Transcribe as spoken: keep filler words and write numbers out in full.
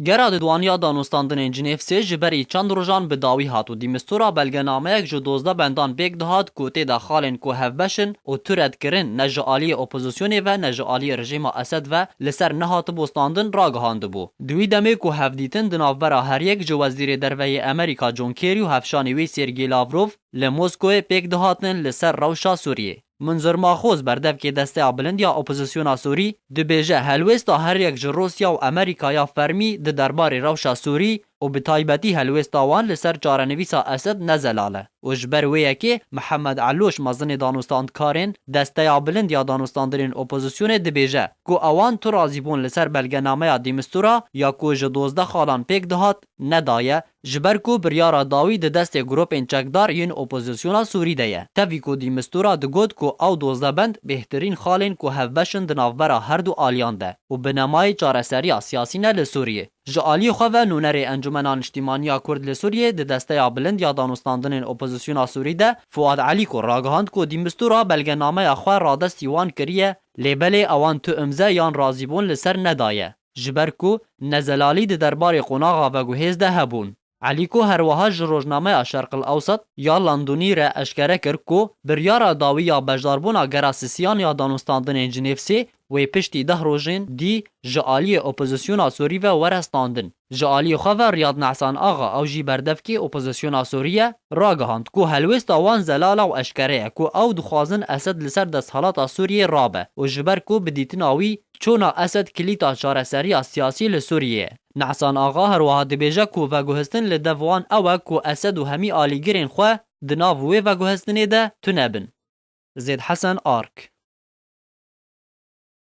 Gera didwaniya danûstandinên Cinêvsê ji berî çend rojan bi dawî hat û dîmistura belgenameyek ji dozdeh bendan pêk dihat ku tê de xalên ku hevbeş in û tu redkirin ne ji aliyê opozisyonê ve ne ji aliyê rejîma Esed ve li ser nehatibû standin ragihandibû. Di wî demê ku hevdîtin di navbera her yek ji Wezîrê Derve yê Amerîka John Kerry û hevşanê wî Sergey Lavrov li Moskoyê pêk dihatin li ser rewşa Sûriyê. Munzur Maxoz, berdevkê Desteya Bilind ya Opozisyona Sûrî, dibêje helwêsta her yek ji Rûsya û Amerîka ya fermî di derbarê rewşa Sûrî û bi taybetî helwêsta wan li ser çarenivîsa Esed ne zelal e û ji ber wê yekê Mihemed Eloş, mezinê danûstandkarên Desteya Bilind ya Danûstandinên Opozisyonê, dibêje ku ewan tu razîbûn li ser belgenameya dîmistura ya ku ji dozdeh xalan pêk dihat nedaye, ji ber ku biryara dawî di destê grûpên çekdar yên opozisyona Sûrî de ye. Tevî ku dîmistura digot ku ew dozdeh bend bêhtirîn xalên ku hevbeş in di navbera her du aliyan de û binemayê çareseriya siyasî ne li Sûriyê. Ji aliyê xwe ve nûnerê Encûmena Niştîmaniya Kurd li Sûriyê di Desteya Bilind ya Danûstandinên Opozisyona Sûrî de Fuad Elîko ragihand ku dîmistura belgenameya xwe radestî wan kiriye, lê belê ewan tu imze yan razîbûn li ser nedaye, ji ber ku nezelalî di derbarê qonaxa veguhêz de hebûn. Elîko her wiha ji rojnameya Şerqil Ewsat ya Londonî re eşkere kir ku biryara dawî ya beşdarbûna gera sisiyan ya danûstandinên Cinêvsê wê piştî deh rojên dî ji aliyê opozisyona Sûrî ve were standin. Ji aliyê xwe ve Riyad Nehsan Axa, ew jî berdevkê opozisyona Sûrî ye, ragihand ku helwêsta wan zelal e û eşkere ye ku ew dixwazin Esed li ser desthelata Sûriyê rabe û ji ber ku bi dîtina wî çûna Esed kilîta çareseriya siyasî li Sûriyê ye. Nehsan Axa her wiha dibêje ku veguhestin li dev wan ew e ku Esed û hemî alîgirên xwe di nav wê veguhestinê de tune bin. Zêd Hesen Ark.